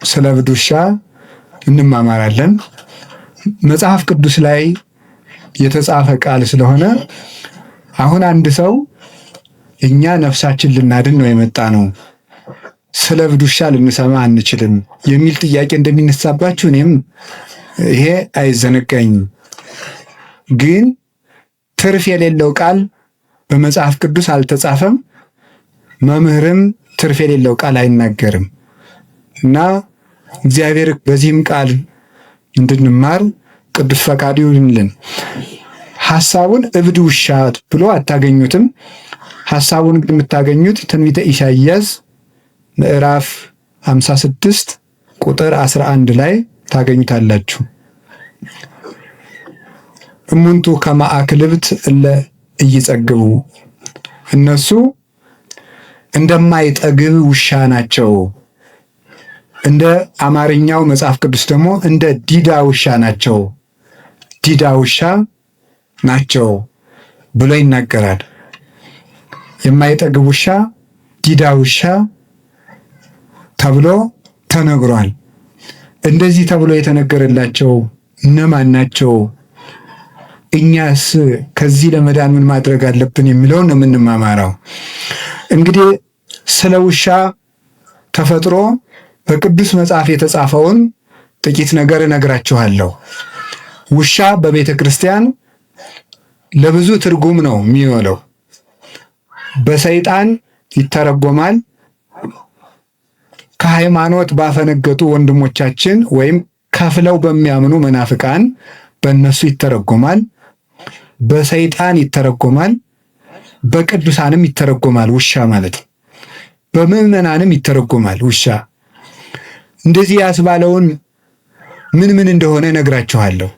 ስለ እብድ ውሻ እንማማራለን። መጽሐፍ ቅዱስ ላይ የተጻፈ ቃል ስለሆነ አሁን አንድ ሰው እኛ ነፍሳችን ልናድን ነው የመጣ ነው፣ ስለ እብድ ውሻ ልንሰማ አንችልም የሚል ጥያቄ እንደሚነሳባችሁ እኔም ይሄ አይዘነጋኝም። ግን ትርፍ የሌለው ቃል በመጽሐፍ ቅዱስ አልተጻፈም። መምህርም ትርፍ የሌለው ቃል አይናገርም እና እግዚአብሔር በዚህም ቃል እንድንማር ቅዱስ ፈቃዱ ይሁንልን። ሐሳቡን እብድ ውሻ ብሎ አታገኙትም። ሐሳቡን የምታገኙት ትንቢተ ኢሳይያስ ምዕራፍ 56 ቁጥር 11 ላይ ታገኙታላችሁ። እሙንቱ ከመ አክልብት እለ ኢይጸግቡ፣ እነሱ እንደማይጠግብ ውሻ ናቸው። እንደ አማርኛው መጽሐፍ ቅዱስ ደግሞ እንደ ዲዳ ውሻ ናቸው፣ ዲዳ ውሻ ናቸው ብሎ ይናገራል። የማይጠግብ ውሻ፣ ዲዳ ውሻ ተብሎ ተነግሯል። እንደዚህ ተብሎ የተነገረላቸው እነማን ናቸው? እኛስ ከዚህ ለመዳን ምን ማድረግ አለብን የሚለውን ነው የምንማማረው። እንግዲህ ስለ ውሻ ተፈጥሮ በቅዱስ መጽሐፍ የተጻፈውን ጥቂት ነገር እነግራችኋለሁ። ውሻ በቤተ ክርስቲያን ለብዙ ትርጉም ነው የሚውለው። በሰይጣን ይተረጎማል። ከሃይማኖት ባፈነገጡ ወንድሞቻችን ወይም ከፍለው በሚያምኑ መናፍቃን በእነሱ ይተረጎማል። በሰይጣን ይተረጎማል። በቅዱሳንም ይተረጎማል ውሻ ማለት ነው። በምዕመናንም ይተረጎማል ውሻ። እንደዚህ ያስባለውን ምን ምን እንደሆነ እነግራችኋለሁ።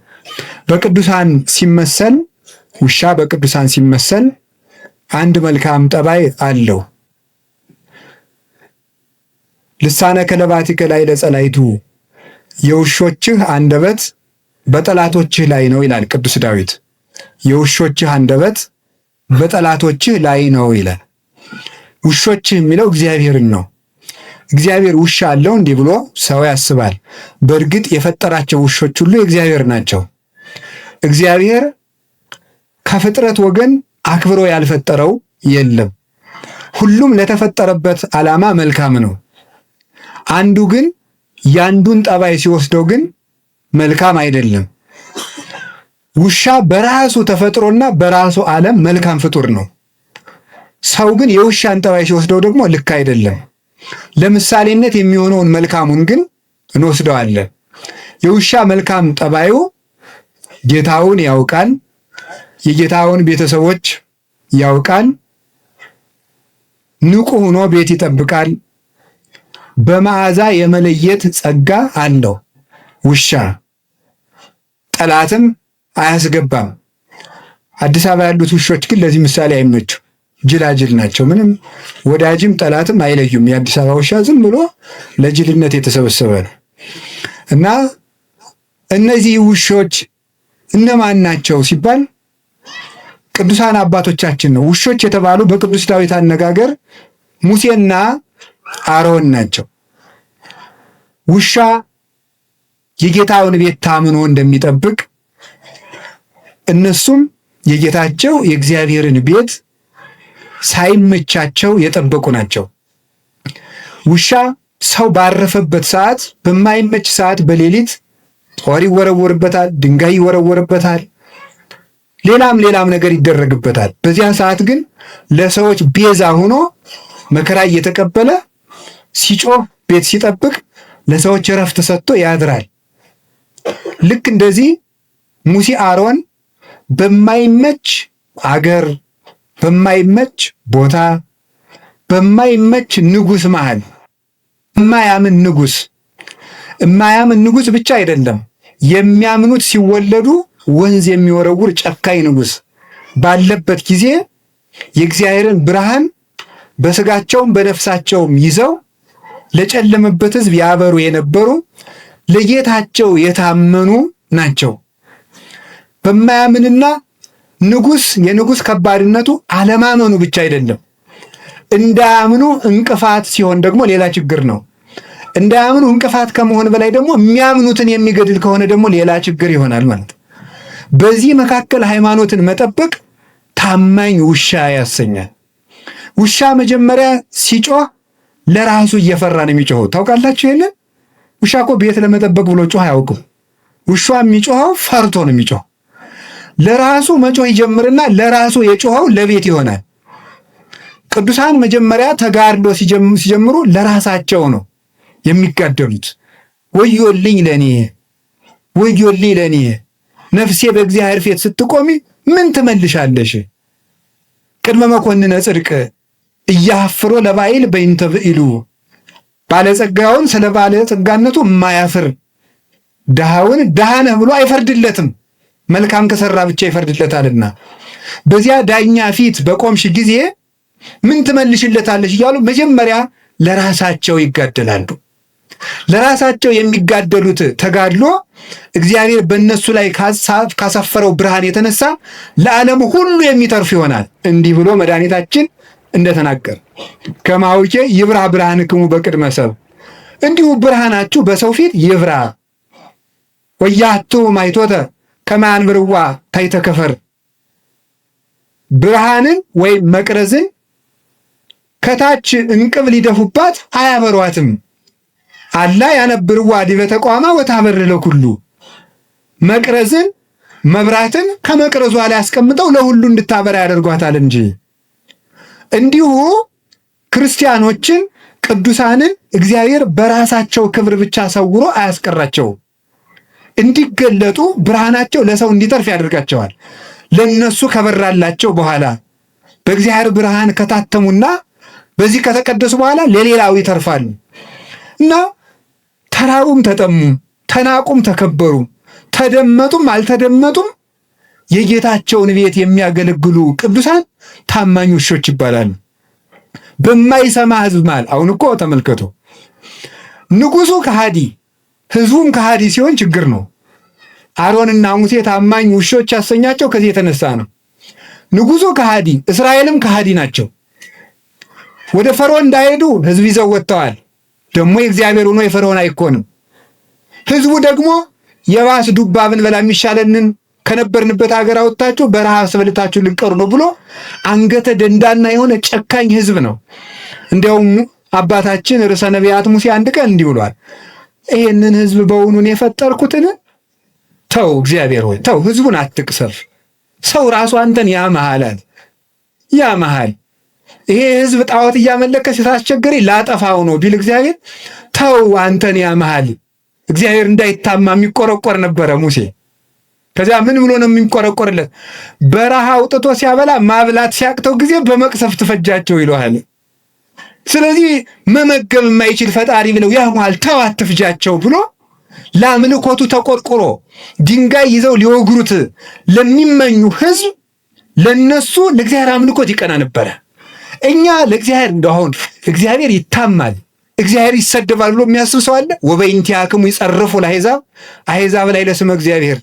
በቅዱሳን ሲመሰል ውሻ በቅዱሳን ሲመሰል አንድ መልካም ጠባይ አለው። ልሳነ ከለባቲከ ላይ ለጸላይቱ፣ የውሾችህ አንደበት በጠላቶችህ ላይ ነው ይላል ቅዱስ ዳዊት። የውሾችህ አንደበት በጠላቶችህ ላይ ነው ይላል። ውሾችህ የሚለው እግዚአብሔርን ነው። እግዚአብሔር ውሻ አለው እንዲህ ብሎ ሰው ያስባል። በእርግጥ የፈጠራቸው ውሾች ሁሉ የእግዚአብሔር ናቸው። እግዚአብሔር ከፍጥረት ወገን አክብሮ ያልፈጠረው የለም። ሁሉም ለተፈጠረበት ዓላማ መልካም ነው። አንዱ ግን ያንዱን ጠባይ ሲወስደው ግን መልካም አይደለም። ውሻ በራሱ ተፈጥሮና በራሱ ዓለም መልካም ፍጡር ነው። ሰው ግን የውሻን ጠባይ ሲወስደው ደግሞ ልክ አይደለም። ለምሳሌነት የሚሆነውን መልካሙን ግን እንወስደዋለን። የውሻ መልካም ጠባዩ ጌታውን ያውቃል፣ የጌታውን ቤተሰቦች ያውቃል፣ ንቁ ሆኖ ቤት ይጠብቃል። በመዓዛ የመለየት ጸጋ አለው ውሻ። ጠላትም አያስገባም። አዲስ አበባ ያሉት ውሾች ግን ለዚህ ምሳሌ አይመቹ፣ ጅላጅል ናቸው። ምንም ወዳጅም ጠላትም አይለዩም። የአዲስ አበባ ውሻ ዝም ብሎ ለጅልነት የተሰበሰበ ነው። እና እነዚህ ውሾች እነማን ናቸው ሲባል ቅዱሳን አባቶቻችን ነው። ውሾች የተባሉ በቅዱስ ዳዊት አነጋገር ሙሴና አሮን ናቸው። ውሻ የጌታውን ቤት ታምኖ እንደሚጠብቅ እነሱም የጌታቸው የእግዚአብሔርን ቤት ሳይመቻቸው የጠበቁ ናቸው። ውሻ ሰው ባረፈበት ሰዓት፣ በማይመች ሰዓት በሌሊት ጦር ይወረወርበታል፣ ድንጋይ ይወረወርበታል፣ ሌላም ሌላም ነገር ይደረግበታል። በዚያ ሰዓት ግን ለሰዎች ቤዛ ሆኖ መከራ እየተቀበለ ሲጮህ ቤት ሲጠብቅ ለሰዎች እረፍት ሰጥቶ ያድራል። ልክ እንደዚህ ሙሴ አሮን በማይመች አገር፣ በማይመች ቦታ፣ በማይመች ንጉስ መሃል የማያምን ንጉስ የማያምን ንጉስ ብቻ አይደለም፣ የሚያምኑት ሲወለዱ ወንዝ የሚወረውር ጨካኝ ንጉስ ባለበት ጊዜ የእግዚአብሔርን ብርሃን በስጋቸውም በነፍሳቸውም ይዘው ለጨለመበት ሕዝብ ያበሩ የነበሩ ለጌታቸው የታመኑ ናቸው። በማያምንና ንጉስ የንጉስ ከባድነቱ አለማመኑ ብቻ አይደለም፣ እንዳያምኑ እንቅፋት ሲሆን ደግሞ ሌላ ችግር ነው። እንዳያምኑ እንቅፋት ከመሆን በላይ ደግሞ የሚያምኑትን የሚገድል ከሆነ ደግሞ ሌላ ችግር ይሆናል ማለት ነው። በዚህ መካከል ሃይማኖትን መጠበቅ ታማኝ ውሻ ያሰኛል። ውሻ መጀመሪያ ሲጮህ ለራሱ እየፈራ ነው የሚጮኸው። ታውቃላችሁ ይሄንን? ውሻ እኮ ቤት ለመጠበቅ ብሎ ጮህ አያውቅም። ውሻ የሚጮኸው ፈርቶ ነው የሚጮኸው። ለራሱ መጮህ ይጀምርና ለራሱ የጮኸው ለቤት ይሆናል። ቅዱሳን መጀመሪያ ተጋድሎ ሲጀምሩ ለራሳቸው ነው የሚጋደሉት። ወዮልኝ ለኔ፣ ወዮልኝ ለኔ፣ ነፍሴ በእግዚአብሔር ፊት ስትቆሚ ምን ትመልሻለሽ? ቅድመ መኮንነ ጽድቅ እያፍሮ ለባይል በይንተ ብኢሉ፣ ባለጸጋውን ስለ ባለጸጋነቱ የማያፍር ድሃውን ድሃ ነህ ብሎ አይፈርድለትም። መልካም ከሰራ ብቻ ይፈርድለታልና በዚያ ዳኛ ፊት በቆምሽ ጊዜ ምን ትመልሽለታለሽ እያሉ መጀመሪያ ለራሳቸው ይጋደላሉ። ለራሳቸው የሚጋደሉት ተጋድሎ እግዚአብሔር በእነሱ ላይ ካሰፈረው ብርሃን የተነሳ ለዓለም ሁሉ የሚተርፍ ይሆናል። እንዲህ ብሎ መድኃኒታችን እንደተናገረ ከማውቄ ይብራ ብርሃንክሙ በቅድመ ሰብ፣ እንዲሁ ብርሃናችሁ በሰው ፊት ይብራ። ወያቱ ማይቶተ ከማንብርዋ ታይተ ከፈር፣ ብርሃንን ወይም መቅረዝን ከታች እንቅብ ሊደፉባት አያበሯትም። አላ ያነብርዋ ዲበ ተቋማ ወታበር ለኩሉ፣ መቅረዝን መብራትን ከመቅረዟ ላይ አስቀምጠው ለሁሉ እንድታበራ ያደርጓታል እንጂ። እንዲሁ ክርስቲያኖችን ቅዱሳንን እግዚአብሔር በራሳቸው ክብር ብቻ ሰውሮ አያስቀራቸውም። እንዲገለጡ ብርሃናቸው ለሰው እንዲተርፍ ያደርጋቸዋል። ለነሱ ከበራላቸው በኋላ በእግዚአብሔር ብርሃን ከታተሙና በዚህ ከተቀደሱ በኋላ ለሌላው ይተርፋሉ እና ተራቡም ተጠሙ፣ ተናቁም ተከበሩ፣ ተደመጡም አልተደመጡም የጌታቸውን ቤት የሚያገለግሉ ቅዱሳን ታማኝ ውሾች ይባላሉ። በማይሰማ ሕዝብ መሃል አሁን እኮ ተመልከቱ፣ ንጉሱ ከሃዲ ሕዝቡም ከሃዲ ሲሆን ችግር ነው። አሮንና ሙሴ ታማኝ ውሾች ያሰኛቸው ከዚህ የተነሳ ነው። ንጉሱ ከሃዲ፣ እስራኤልም ከሃዲ ናቸው። ወደ ፈርዖን እንዳይሄዱ ሕዝብ ይዘው ወጥተዋል። ደግሞ የእግዚአብሔር ሆኖ የፈርዖን አይኮንም። ሕዝቡ ደግሞ የባስ ዱባ ብንበላ የሚሻለንን ከነበርንበት ሀገር አወጥታችሁ በረሃብ አስበልታችሁ ልንቀሩ ነው ብሎ አንገተ ደንዳና የሆነ ጨካኝ ሕዝብ ነው። እንዲያውም አባታችን ርዕሰ ነቢያት ሙሴ አንድ ቀን እንዲህ ብሏል። ይሄንን ሕዝብ በውኑን የፈጠርኩትን? ተው እግዚአብሔር ሆይ ተው፣ ሕዝቡን አትቅሰፍ። ሰው ራሱ አንተን ያመሃል ያመሃል። ይሄ ሕዝብ ጣዖት እያመለከ ሲታስቸግረኝ ላጠፋው ነው ቢል እግዚአብሔር ተው አንተን ያመሃል። እግዚአብሔር እንዳይታማ የሚቆረቆር ነበረ ሙሴ። ከዚያ ምን ብሎ ነው የሚቆረቆርለት? በረሃ አውጥቶ ሲያበላ ማብላት ሲያቅተው ጊዜ በመቅሰፍ ትፈጃቸው ይለዋል። ስለዚህ መመገብ የማይችል ፈጣሪ ብለው ያሟል፣ ተው አትፍጃቸው ብሎ ለአምልኮቱ ተቆርቁሮ ድንጋይ ይዘው ሊወግሩት ለሚመኙ ሕዝብ ለነሱ ለእግዚአብሔር አምልኮት ይቀና ነበረ። እኛ ለእግዚአብሔር እንደው አሁን እግዚአብሔር ይታማል እግዚአብሔር ይሰደባል ብሎ የሚያስብ ሰው አለ? ወበይንቲአክሙ ይጸርፉ ለአሕዛብ፣ አሕዛብ ላይ ለስመ እግዚአብሔር፣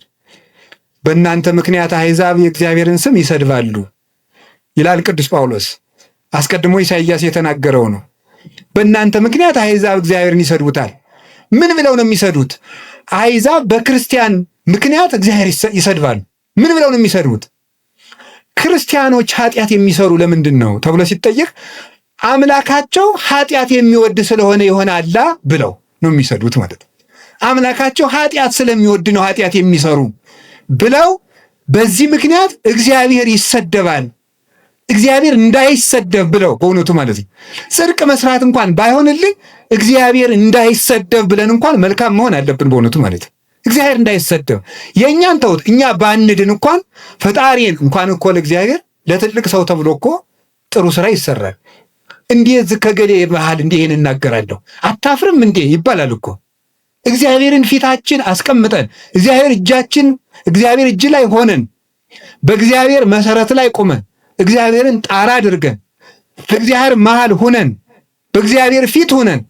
በእናንተ ምክንያት አሕዛብ የእግዚአብሔርን ስም ይሰድባሉ ይላል ቅዱስ ጳውሎስ። አስቀድሞ ኢሳይያስ የተናገረው ነው። በእናንተ ምክንያት አሕዛብ እግዚአብሔርን ይሰድቡታል። ምን ብለው ነው የሚሰድቡት? አሕዛብ በክርስቲያን ምክንያት እግዚአብሔር ይሰድባሉ። ምን ብለው ነው የሚሰድቡት? ክርስቲያኖች ኃጢአት የሚሰሩ ለምንድን ነው ተብሎ ሲጠየቅ አምላካቸው ኃጢአት የሚወድ ስለሆነ ይሆናላ ብለው ነው የሚሰድቡት ማለት ነው። አምላካቸው ኃጢአት ስለሚወድ ነው ኃጢአት የሚሰሩ ብለው በዚህ ምክንያት እግዚአብሔር ይሰደባል። እግዚአብሔር እንዳይሰደብ ብለው በእውነቱ ማለት ነው። ጽድቅ መስራት እንኳን ባይሆንልን እግዚአብሔር እንዳይሰደብ ብለን እንኳን መልካም መሆን አለብን። በእውነቱ ማለት ነው። እግዚአብሔር እንዳይሰደብ የእኛን ተውት፣ እኛ ባንድን እንኳን ፈጣሪን እንኳን እኮ ለእግዚአብሔር ለትልቅ ሰው ተብሎ እኮ ጥሩ ስራ ይሰራል። እንዴት ከገሌ መሃል እንዲህ ይሄን እናገራለሁ አታፍርም እንዴ ይባላል እኮ። እግዚአብሔርን ፊታችን አስቀምጠን እግዚአብሔር እጃችን እግዚአብሔር እጅ ላይ ሆነን በእግዚአብሔር መሰረት ላይ ቆመን እግዚአብሔርን ጣራ አድርገን በእግዚአብሔር መሃል ሆነን በእግዚአብሔር ፊት ሆነን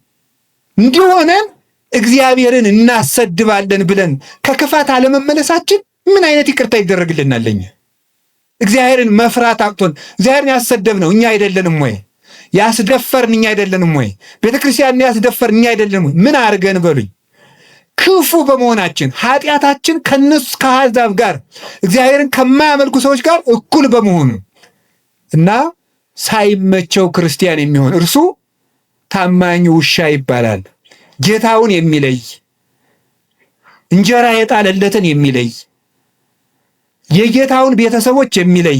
እንዲሆነን እግዚአብሔርን እናሰድባለን ብለን ከክፋት አለመመለሳችን ምን አይነት ይቅርታ ይደረግልናል? እኛ እግዚአብሔርን መፍራት አቅቶን እግዚአብሔርን ያሰደብነው እኛ አይደለንም ወይ? ያስደፈርን እኛ አይደለንም ወይ? ቤተ ክርስቲያንን ያስደፈርን እኛ አይደለንም ወይ? ምን አድርገን በሉኝ። ክፉ በመሆናችን ኃጢአታችን ከነሱ ከአሕዛብ ጋር እግዚአብሔርን ከማያመልኩ ሰዎች ጋር እኩል በመሆኑ እና ሳይመቸው ክርስቲያን የሚሆን እርሱ ታማኝ ውሻ ይባላል። ጌታውን የሚለይ፣ እንጀራ የጣለለትን የሚለይ፣ የጌታውን ቤተሰቦች የሚለይ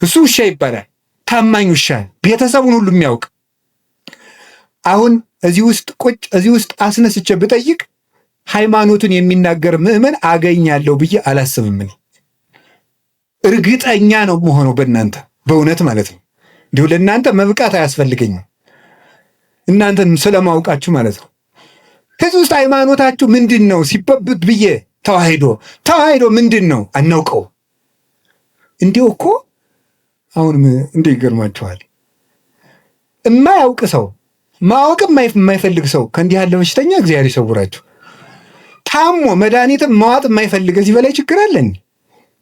እሱ ውሻ ይባላል። ታማኝ ውሻ ቤተሰቡን ሁሉ የሚያውቅ። አሁን እዚህ ውስጥ ቁጭ እዚህ ውስጥ አስነስቼ ብጠይቅ ሃይማኖቱን የሚናገር ምዕመን አገኛለሁ ብዬ አላስብም። እኔ እርግጠኛ ነው መሆነው በእናንተ በእውነት ማለት ነው። እንዲሁ ለእናንተ መብቃት አያስፈልገኝም፣ እናንተን ስለማውቃችሁ ማለት ነው። ከዚህ ውስጥ ሃይማኖታችሁ ምንድን ነው ሲበብት ብዬ ተዋሂዶ ተዋሂዶ ምንድን ነው አናውቀው። እንዲሁ እኮ አሁን እንዲህ ይገርማችኋል። የማያውቅ ሰው፣ ማወቅ የማይፈልግ ሰው ከእንዲህ ያለ በሽተኛ እግዚአብሔር ይሰውራችሁ። ታሞ መድኃኒትም መዋጥ የማይፈልግ፣ እዚህ በላይ ችግር አለን?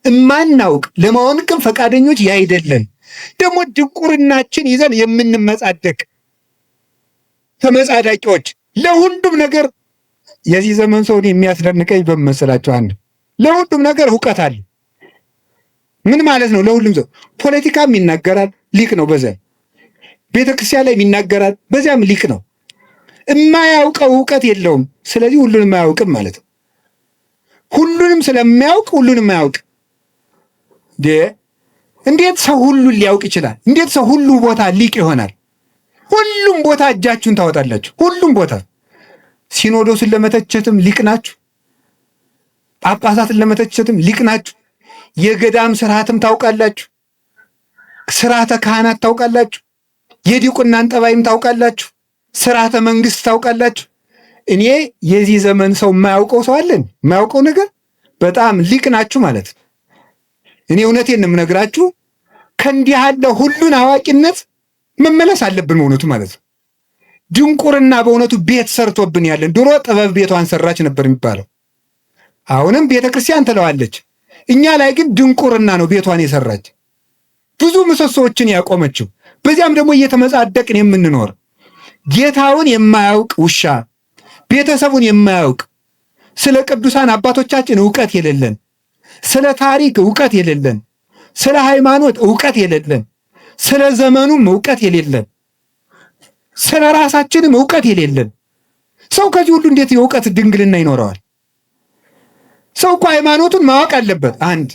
እማናውቅ፣ ለማወቅም ፈቃደኞች ያይደለን፣ ደግሞ ድንቁርናችን ይዘን የምንመጻደቅ ተመጻዳቂዎች ለሁሉም ነገር። የዚህ ዘመን ሰውን የሚያስደንቀኝ በመሰላችሁ አንድ ለሁሉም ነገር እውቀት አለ። ምን ማለት ነው? ለሁሉም ሰው ፖለቲካም ይናገራል፣ ሊቅ ነው። በዚያ ቤተክርስቲያን ላይ ይናገራል፣ በዚያም ሊቅ ነው። የማያውቀው እውቀት የለውም። ስለዚህ ሁሉንም አያውቅም ማለት ነው። ሁሉንም ስለሚያውቅ ሁሉንም አያውቅ። እንዴት ሰው ሁሉን ሊያውቅ ይችላል? እንዴት ሰው ሁሉ ቦታ ሊቅ ይሆናል? ሁሉም ቦታ እጃችሁን ታወጣላችሁ። ሁሉም ቦታ ሲኖዶስን ለመተቸትም ሊቅ ናችሁ። ጳጳሳትን ለመተቸትም ሊቅ ናችሁ። የገዳም ስርዓትም ታውቃላችሁ። ስርዓተ ካህናት ታውቃላችሁ። የዲቁናን ጠባይም ታውቃላችሁ። ስርዓተ መንግስት ታውቃላችሁ። እኔ የዚህ ዘመን ሰው የማያውቀው ሰው አለን? የማያውቀው ነገር በጣም ሊቅ ናችሁ ማለት ነው። እኔ እውነቴን ነው የምነግራችሁ። ከእንዲህ ያለ ሁሉን አዋቂነት መመለስ አለብን በእውነቱ ማለት ነው። ድንቁርና በእውነቱ ቤት ሰርቶብን ያለን። ድሮ ጥበብ ቤቷን ሰራች ነበር የሚባለው። አሁንም ቤተ ክርስቲያን ትለዋለች። እኛ ላይ ግን ድንቁርና ነው ቤቷን የሰራች፣ ብዙ ምሰሶዎችን ያቆመችው። በዚያም ደግሞ እየተመጻደቅን የምንኖር፣ ጌታውን የማያውቅ ውሻ፣ ቤተሰቡን የማያውቅ፣ ስለ ቅዱሳን አባቶቻችን እውቀት የሌለን፣ ስለ ታሪክ እውቀት የሌለን፣ ስለ ሃይማኖት እውቀት የሌለን፣ ስለ ዘመኑም እውቀት የሌለን፣ ስለ ራሳችንም እውቀት የሌለን ሰው ከዚህ ሁሉ እንዴት የእውቀት ድንግልና ይኖረዋል? ሰው እኮ ሃይማኖቱን ማወቅ አለበት። አንድ፣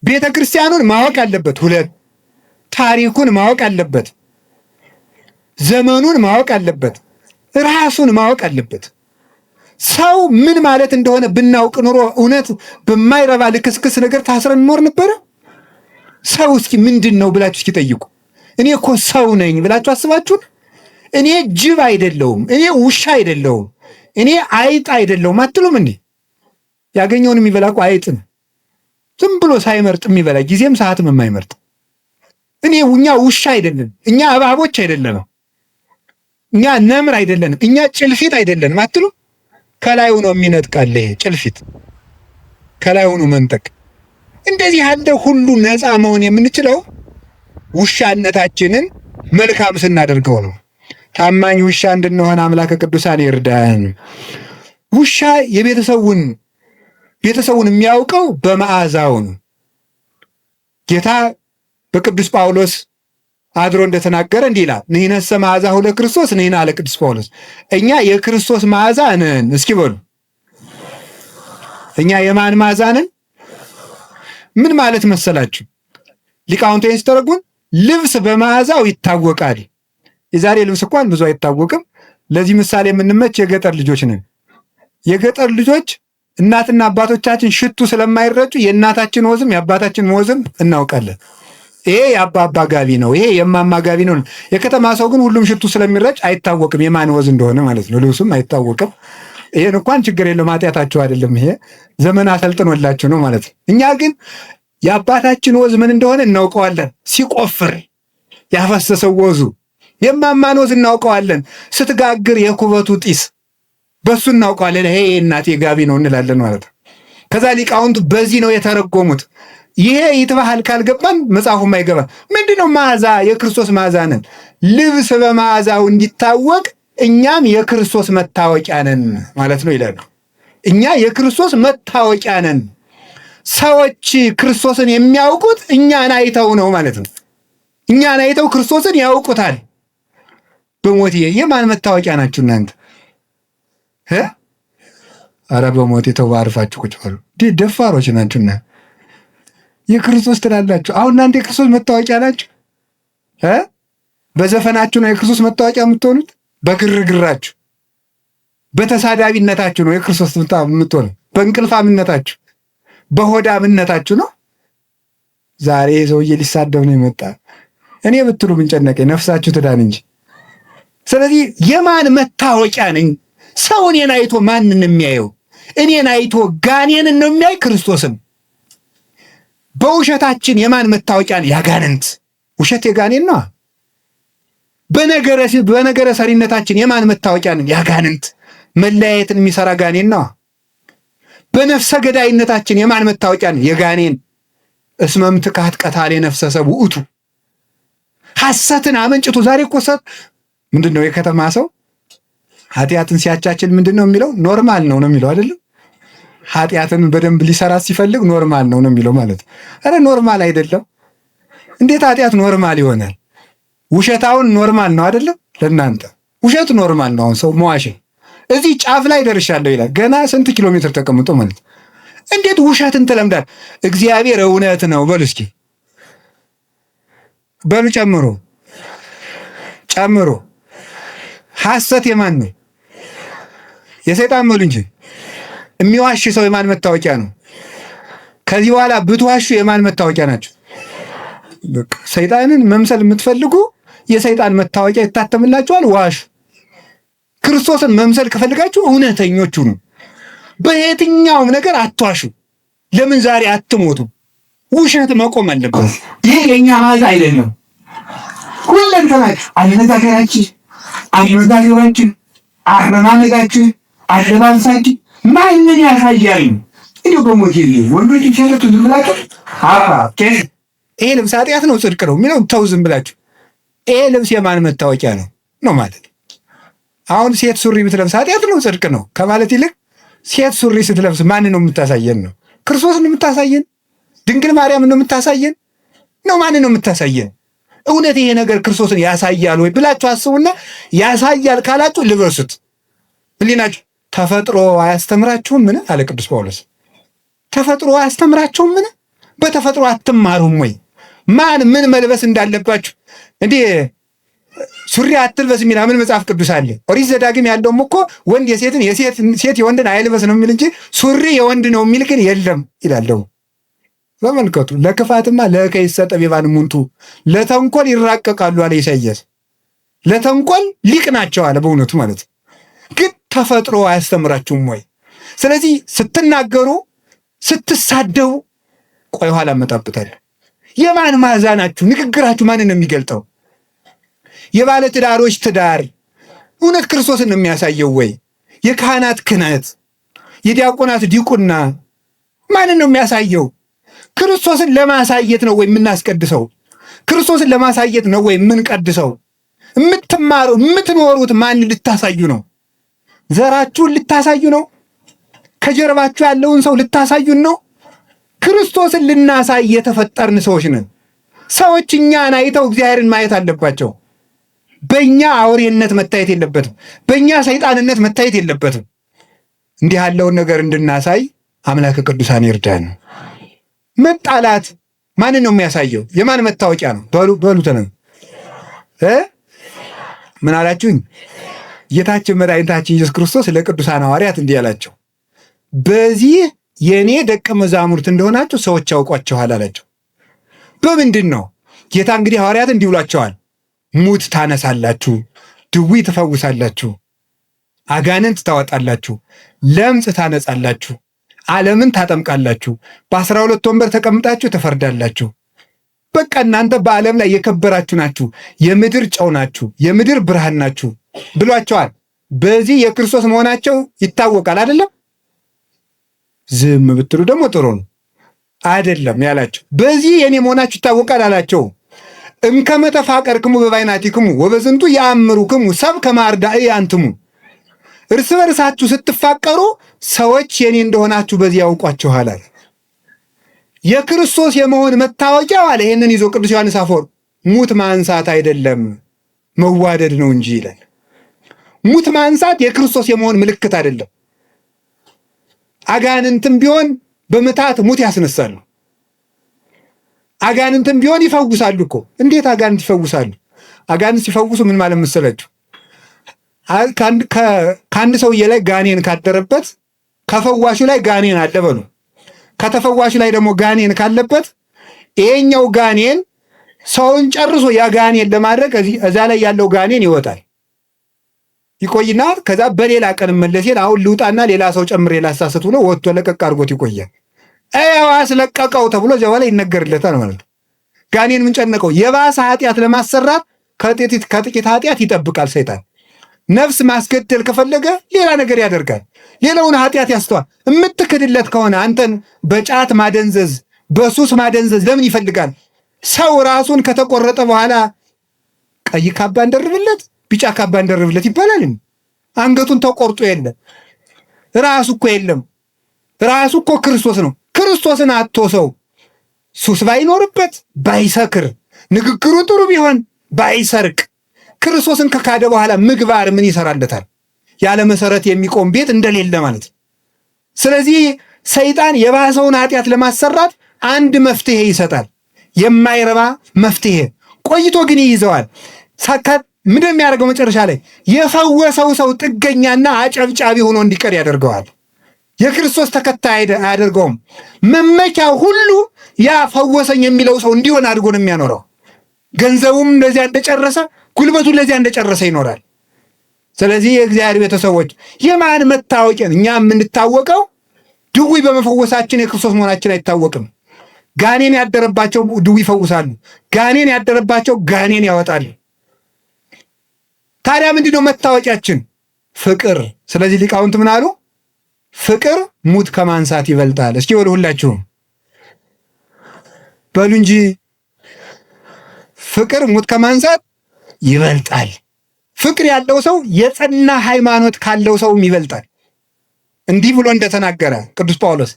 ቤተ ክርስቲያኑን ማወቅ አለበት። ሁለት፣ ታሪኩን ማወቅ አለበት። ዘመኑን ማወቅ አለበት። ራሱን ማወቅ አለበት። ሰው ምን ማለት እንደሆነ ብናውቅ ኑሮ እውነት በማይረባ ልክስክስ ነገር ታስረን እንኖር ነበረ? ሰው እስኪ ምንድን ነው ብላችሁ እስኪ ጠይቁ። እኔ እኮ ሰው ነኝ ብላችሁ አስባችሁን? እኔ ጅብ አይደለሁም፣ እኔ ውሻ አይደለሁም፣ እኔ አይጥ አይደለሁም አትሉም እንዴ? ያገኘውን የሚበላ እኮ አይጥ ነው። ዝም ብሎ ሳይመርጥ የሚበላ፣ ጊዜም ሰዓትም የማይመርጥ። እኛ ውሻ አይደለንም፣ እኛ እባቦች አይደለንም፣ እኛ ነምር አይደለንም፣ እኛ ጭልፊት አይደለንም አትሉ? ከላይ ሆኖ የሚነጥቃል ይሄ ጭልፊት፣ ከላይ ሆኖ መንጠቅ። እንደዚህ ያለ ሁሉ ነፃ መሆን የምንችለው ውሻነታችንን መልካም ስናደርገው ነው። ታማኝ ውሻ እንድንሆን አምላከ ቅዱሳን ይርዳን። ውሻ የቤተሰቡን የሚያውቀው በመዓዛው ነው። ጌታ በቅዱስ ጳውሎስ አድሮ እንደተናገረ እንዲህ ይላል፣ ንሕነሰ መዓዛሁ ለክርስቶስ ንሕነ አለ ቅዱስ ጳውሎስ። እኛ የክርስቶስ መዓዛ ነን። እስኪ በሉ፣ እኛ የማን መዓዛ ነን? ምን ማለት መሰላችሁ? ሊቃውንቱ ይህን ሲተረጉም ልብስ በመዓዛው ይታወቃል። የዛሬ ልብስ እንኳን ብዙ አይታወቅም። ለዚህ ምሳሌ የምንመች የገጠር ልጆች ነን። የገጠር ልጆች እናትና አባቶቻችን ሽቱ ስለማይረጩ የእናታችን ወዝም የአባታችን ወዝም እናውቃለን። ይሄ የአባባ ጋቢ ነው፣ ይሄ የማማ ጋቢ ነው። የከተማ ሰው ግን ሁሉም ሽቱ ስለሚረጭ አይታወቅም የማን ወዝ እንደሆነ ማለት ነው። ልብሱም አይታወቅም። ይሄን እንኳን ችግር የለውም፣ ኃጢአታችሁ አይደለም። ይሄ ዘመን አሰልጥኖላችሁ ነው ማለት ነው። እኛ ግን የአባታችን ወዝ ምን እንደሆነ እናውቀዋለን። ሲቆፍር ያፈሰሰው ወዙ፣ የማማን ወዝ እናውቀዋለን። ስትጋግር የኩበቱ ጢስ በሱ እናውቀዋለን። ይሄ የእናቴ ጋቢ ነው እንላለን ማለት ነው። ከዛ ሊቃውንቱ በዚህ ነው የተረጎሙት። ይሄ ይትባህል ካልገባን መጽሐፉም አይገባ። ምንድነው መዓዛ? የክርስቶስ መዓዛ ነን። ልብስ በመዓዛው እንዲታወቅ እኛም የክርስቶስ መታወቂያ ነን ማለት ነው ይላሉ። እኛ የክርስቶስ መታወቂያ ነን። ሰዎች ክርስቶስን የሚያውቁት እኛን አይተው ነው ማለት ነው። እኛን አይተው ክርስቶስን ያውቁታል። በሞቴ የማን መታወቂያ ናችሁ እናንተ? ኧረ በሞቴ ተው፣ አርፋችሁ ቁጭ በሉ። ደፋሮች ናችሁ እናንተ። የክርስቶስ ትላላችሁ። አሁን እናንተ የክርስቶስ መታወቂያ ናችሁ። በዘፈናችሁ ነው የክርስቶስ መታወቂያ የምትሆኑት። በግርግራችሁ፣ በተሳዳቢነታችሁ ነው የክርስቶስ የምትሆኑት። በእንቅልፋምነታችሁ፣ በሆዳምነታችሁ ነው። ዛሬ ሰውዬ ሊሳደብ ነው የመጣ። እኔ ብትሉ ምን ጨነቀኝ? ነፍሳችሁ ትዳን እንጂ። ስለዚህ የማን መታወቂያ ነኝ? ሰው እኔን አይቶ ማንን የሚያየው? እኔን አይቶ ጋኔንን ነው የሚያይ? ክርስቶስን። በውሸታችን የማን መታወቂያ ነን? ያጋንንት። ውሸት የጋኔን ነው። በነገረ ሰሪነታችን የማን መታወቂያ ነን? ያጋንንት። መለያየትን የሚሰራ ጋኔን ነው። በነፍሰ ገዳይነታችን የማን መታወቂያ ነን? የጋኔን። እስመ ምትካት ቀታሌ ነፍሰ ሰብ ውእቱ። ሐሰትን አመንጭቶ ዛሬ እኮ ምንድን ነው የከተማ ሰው ኃጢአትን ሲያቻችል ምንድን ነው የሚለው? normal ነው ነው የሚለው አይደለም። ኃጢአትን በደንብ ሊሰራ ሲፈልግ normal ነው ነው የሚለው ማለት ነው። ኧረ normal አይደለም። እንዴት ኃጢአት normal ይሆናል? ውሸታውን normal ነው አይደለም? ለእናንተ ውሸት normal ነው። አሁን ሰው መዋሸት እዚህ ጫፍ ላይ ደርሻለሁ ይላል። ገና ስንት ኪሎ ሜትር ተቀምጦ ማለት እንዴት ውሸትን ትለምዳል? እግዚአብሔር እውነት ነው በሉ እስኪ በሉ ጨምሮ ጨምሮ ሐሰት የማን ነው? የሰይጣን በሉ እንጂ። የሚዋሽ ሰው የማን መታወቂያ ነው? ከዚህ በኋላ ብትዋሹ የማን መታወቂያ ናቸው? ሰይጣንን መምሰል የምትፈልጉ የሰይጣን መታወቂያ ይታተምላችኋል። ዋሹ። ክርስቶስን መምሰል ከፈልጋችሁ እውነተኞች ሁኑ። በየትኛውም ነገር አትዋሹ። ለምን ዛሬ አትሞቱ? ውሸት መቆም አለበት። ይሄ የእኛ መዓዛ አይደለም። ሁለንተናችን፣ አነጋገራችን፣ አመጋገባችን፣ አረማመዳችን፣ አለባበሳችን ማንን ያሳያል? እንዲሁ በሞቴ ወንዶች ሲያለቱ ዝም ብላችሁ አባ ይሄ ልብስ ኃጢአት ነው ጽድቅ ነው የሚለው ተው፣ ዝም ብላችሁ። ይሄ ልብስ የማን መታወቂያ ነው ነው ማለት። አሁን ሴት ሱሪ ብትለብስ ኃጢአት ነው ጽድቅ ነው ከማለት ይልቅ ሴት ሱሪ ስትለብስ ማንን ነው የምታሳየን? ነው ክርስቶስን ነው የምታሳየን? ድንግል ማርያምን ነው የምታሳየን? ነው ማንን ነው የምታሳየን? እውነት ይሄ ነገር ክርስቶስን ያሳያል ወይ ብላችሁ አስቡና፣ ያሳያል ካላችሁ ልበሱት። ህሊናችሁ ተፈጥሮ አያስተምራችሁም? ምን አለ ቅዱስ ጳውሎስ? ተፈጥሮ አያስተምራችሁም? ምን በተፈጥሮ አትማሩም ወይ? ማን ምን መልበስ እንዳለባችሁ እንዴ ሱሪ አትልበስ የሚል ምን መጽሐፍ ቅዱስ አለ? ኦሪት ዘዳግም ያለውም እኮ ወንድ የሴትን ሴት የወንድን አይልበስ ነው የሚል እንጂ ሱሪ የወንድ ነው የሚል ግን የለም ይላለው። ተመልከቱ። ለክፋትማ ለከይሰ ጠቢባን እሙንቱ ለተንኮል ይራቀቃሉ አለ ኢሳይያስ። ለተንኮል ሊቅ ናቸው አለ። በእውነቱ ማለት ግን ተፈጥሮ አያስተምራችሁም ወይ? ስለዚህ ስትናገሩ፣ ስትሳደቡ፣ ቆይ ኋላ እመጣበታለሁ። የማን መዓዛ ናችሁ? ንግግራችሁ ማንን ነው የሚገልጠው? የባለ ትዳሮች ትዳር እውነት ክርስቶስን ነው የሚያሳየው ወይ? የካህናት ክህነት፣ የዲያቆናት ዲቁና ማንን ነው የሚያሳየው? ክርስቶስን ለማሳየት ነው ወይ የምናስቀድሰው? ክርስቶስን ለማሳየት ነው ወይ የምንቀድሰው? የምትማሩ የምትኖሩት ማን ልታሳዩ ነው? ዘራችሁን ልታሳዩ ነው? ከጀርባችሁ ያለውን ሰው ልታሳዩን ነው? ክርስቶስን ልናሳይ የተፈጠርን ሰዎች ነን። ሰዎች እኛን አይተው እግዚአብሔርን ማየት አለባቸው። በእኛ አውሬነት መታየት የለበትም። በእኛ ሰይጣንነት መታየት የለበትም። እንዲህ ያለውን ነገር እንድናሳይ አምላከ ቅዱሳን ይርዳን። መጣላት ማንን ነው የሚያሳየው? የማን መታወቂያ ነው? በሉ በሉ ተነ ምን አላችሁኝ? ጌታችን መድኃኒታችን ኢየሱስ ክርስቶስ ለቅዱሳን ሐዋርያት እንዲህ አላቸው፣ በዚህ የእኔ ደቀ መዛሙርት እንደሆናችሁ ሰዎች ያውቋችኋል አላቸው። በምንድን ነው ጌታ እንግዲህ ሐዋርያት እንዲህ ብሏቸዋል፣ ሙት ታነሳላችሁ፣ ድዊ ትፈውሳላችሁ፣ አጋንንት ታወጣላችሁ፣ ለምጽ ታነጻላችሁ፣ ዓለምን ታጠምቃላችሁ፣ በ12 ወንበር ተቀምጣችሁ ትፈርዳላችሁ። በቃ እናንተ በዓለም ላይ የከበራችሁ ናችሁ፣ የምድር ጨው ናችሁ፣ የምድር ብርሃን ናችሁ ብሏቸዋል። በዚህ የክርስቶስ መሆናቸው ይታወቃል። አይደለም? ዝም ብትሉ ደግሞ ጥሩ ነው። አይደለም ያላቸው። በዚህ የኔ መሆናችሁ ይታወቃል አላቸው። እምከመ ተፋቀርክሙ በባይናቲክሙ ወበዝንቱ ያአምሩክሙ ሰብ ከመ አርዳእየ አንትሙ። እርስ በርሳችሁ ስትፋቀሩ ሰዎች የኔ እንደሆናችሁ በዚህ ያውቋችኋል አለ። የክርስቶስ የመሆን መታወቂያው አለ። ይህንን ይዞ ቅዱስ ዮሐንስ አፈወርቅ ሙት ማንሳት አይደለም መዋደድ ነው እንጂ ይላል። ሙት ማንሳት የክርስቶስ የመሆን ምልክት አይደለም። አጋንንትም ቢሆን በምታት ሙት ያስነሳሉ። አጋንንትም ቢሆን ይፈውሳሉ እኮ። እንዴት አጋንንት ይፈውሳሉ? አጋንንት ሲፈውሱ ምን ማለት መሰላችሁ? ከአንድ ሰውዬ ላይ ጋኔን ካደረበት ከፈዋሹ ላይ ጋኔን አለ በሉ። ከተፈዋሹ ላይ ደግሞ ጋኔን ካለበት ይሄኛው ጋኔን ሰውን ጨርሶ ያ ጋኔን ለማድረግ እዛ ላይ ያለው ጋኔን ይወጣል። ይቆይና ከዛ በሌላ ቀን መለሴን አሁን ልውጣና ሌላ ሰው ጨምሬ ላሳስት ብሎ ወጥቶ ለቀቅ አድርጎት ይቆያል። ያው አስለቀቀው ተብሎ እዚያ በኋላ ይነገርለታል ማለት ነው። ጋኔን ምን ጨነቀው? የባሰ ኃጢአት ለማሰራት ከጥቂት ኃጢአት ይጠብቃል ሰይጣን። ነፍስ ማስገደል ከፈለገ ሌላ ነገር ያደርጋል። ሌላውን ኃጢአት ያስተዋል። የምትክድለት ከሆነ አንተን በጫት ማደንዘዝ፣ በሱስ ማደንዘዝ ለምን ይፈልጋል? ሰው ራሱን ከተቆረጠ በኋላ ቀይ ካባ እንደርብለት፣ ቢጫ ካባ እንደርብለት ይባላል። አንገቱን ተቆርጦ የለ ራሱ እኮ የለም። ራሱ እኮ ክርስቶስ ነው። ክርስቶስን አጥቶ ሰው ሱስ ባይኖርበት ባይሰክር፣ ንግግሩ ጥሩ ቢሆን ባይሰርቅ፣ ክርስቶስን ከካደ በኋላ ምግባር ምን ይሰራለታል? ያለ መሰረት የሚቆም ቤት እንደሌለ ማለት ነው። ስለዚህ ሰይጣን የባሰውን ኃጢአት ለማሰራት አንድ መፍትሄ ይሰጣል። የማይረባ መፍትሄ ቆይቶ ግን ይይዘዋል። ምንድን የሚያደርገው መጨረሻ ላይ የፈወሰው ሰው ጥገኛና አጨብጫቢ ሆኖ እንዲቀር ያደርገዋል። የክርስቶስ ተከታይ አያደርገውም። መመኪያው ሁሉ ያ ፈወሰኝ የሚለው ሰው እንዲሆን አድርጎ ነው የሚያኖረው። ገንዘቡም ለዚያ እንደጨረሰ፣ ጉልበቱን ለዚያ እንደጨረሰ ይኖራል። ስለዚህ የእግዚአብሔር ቤተሰቦች የማን መታወቂያ? እኛ የምንታወቀው ድውይ በመፈወሳችን የክርስቶስ መሆናችን አይታወቅም። ጋኔን ያደረባቸው ድውይ ይፈውሳሉ። ጋኔን ያደረባቸው ጋኔን ያወጣሉ። ታዲያ ምንድን ነው መታወቂያችን? ፍቅር። ስለዚህ ሊቃውንት ምን አሉ? ፍቅር ሙት ከማንሳት ይበልጣል። እስኪ ወደ ሁላችሁም በሉ እንጂ ፍቅር ሙት ከማንሳት ይበልጣል። ፍቅር ያለው ሰው የጸና ሃይማኖት ካለው ሰውም ይበልጣል። እንዲህ ብሎ እንደተናገረ ቅዱስ ጳውሎስ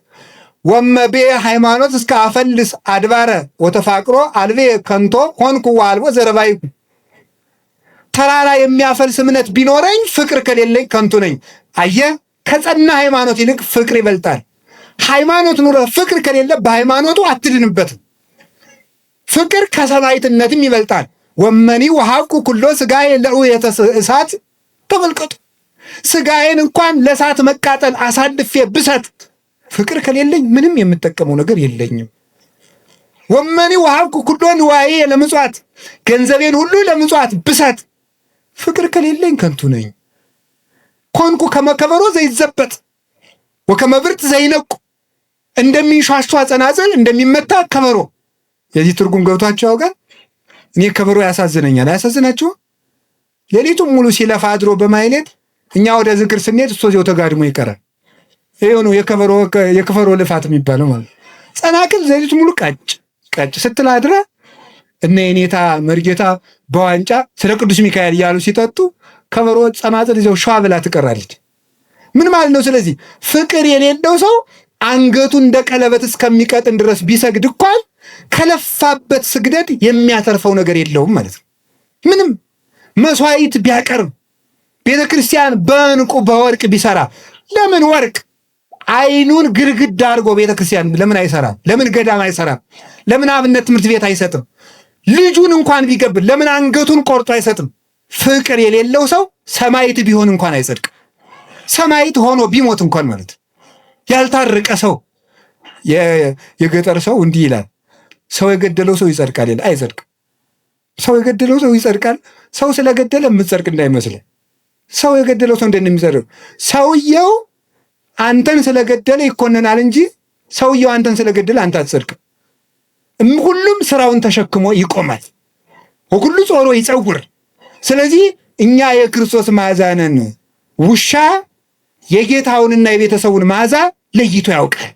ወመቤ ሃይማኖት እስከ አፈልስ አድባረ ወተፋቅሮ አልቤ ከንቶ ሆንኩ አልቦ ዘረባይኩ። ተራራ የሚያፈልስ እምነት ቢኖረኝ ፍቅር ከሌለኝ ከንቱ ነኝ። አየህ፣ ከጸና ሃይማኖት ይልቅ ፍቅር ይበልጣል። ሃይማኖት ኑረ ፍቅር ከሌለ በሃይማኖቱ አትድንበትም። ፍቅር ከሰማዕትነትም ይበልጣል። ወመኒ ወሀብኩ ኩሎ ስጋዬ ለዑየተ እሳት። ተመልከቱ፣ ስጋዬን እንኳን ለእሳት መቃጠል አሳልፌ ብሰጥ ፍቅር ከሌለኝ ምንም የምጠቀመው ነገር የለኝም። ወመኒ ወሀብኩ ኩሎ ንዋዬ ለምጽዋት፣ ገንዘቤን ሁሉ ለምጽዋት ብሰጥ ፍቅር ከሌለኝ ከንቱ ነኝ። ኮንኩ ከመከበሮ ዘይዘበጥ ወከመብርት ዘይነቁ፣ እንደሚንሿሿ ጸናጽል እንደሚመታ ከበሮ። የዚህ ትርጉም ገብቷቸው ያውቃል? እኔ ከበሮ ያሳዝነኛል። አያሳዝናችሁም? ሌሊቱን ሙሉ ሲለፋ አድሮ በማይሌት እኛ ወደ ዝክር ስንሄድ እሱ እዚያው ተጋድሞ ይቀራል። ይኸው ነው የከበሮ ልፋት የሚባለው ማለት ነው። ጸናቅል ሌሊቱን ሙሉ ቀጭ ቀጭ ስትል አድረ እነ የኔታ መርጌታ በዋንጫ ስለ ቅዱስ ሚካኤል እያሉ ሲጠጡ ከበሮ ጸናጽል ይዘው ሸዋ ብላ ትቀራለች። ምን ማለት ነው? ስለዚህ ፍቅር የሌለው ሰው አንገቱ እንደ ቀለበት እስከሚቀጥን ድረስ ቢሰግድ እንኳን ከለፋበት ስግደት የሚያተርፈው ነገር የለውም ማለት ነው። ምንም መስዋዕት ቢያቀርብ ቤተ ክርስቲያን በዕንቁ በወርቅ ቢሰራ ለምን ወርቅ አይኑን ግድግዳ አድርጎ ቤተ ክርስቲያን ለምን አይሰራም? ለምን ገዳም አይሰራም? ለምን አብነት ትምህርት ቤት አይሰጥም? ልጁን እንኳን ቢገብር ለምን አንገቱን ቆርጦ አይሰጥም? ፍቅር የሌለው ሰው ሰማዕት ቢሆን እንኳን አይጸድቅም። ሰማዕት ሆኖ ቢሞት እንኳን ማለት ያልታረቀ ሰው የገጠር ሰው እንዲህ ይላል፣ ሰው የገደለው ሰው ይጸድቃል ይላል። አይጸድቅም። ሰው የገደለው ሰው ይጸድቃል። ሰው ስለገደለ የምትጸድቅ እንዳይመስልህ። ሰው የገደለው ሰው እንዴት ነው የሚጸድቀው? ሰውየው አንተን ስለገደለ ይኮነናል እንጂ ሰውየው አንተን ስለገደለ አንተ አትጸድቅም። ሁሉም ስራውን ተሸክሞ ይቆማል። ወኩሉ ጾሮ ይጸውር። ስለዚህ እኛ የክርስቶስ መዓዛ ነን። ውሻ የጌታውንና የቤተሰቡን መዓዛ ለይቶ ያውቃል።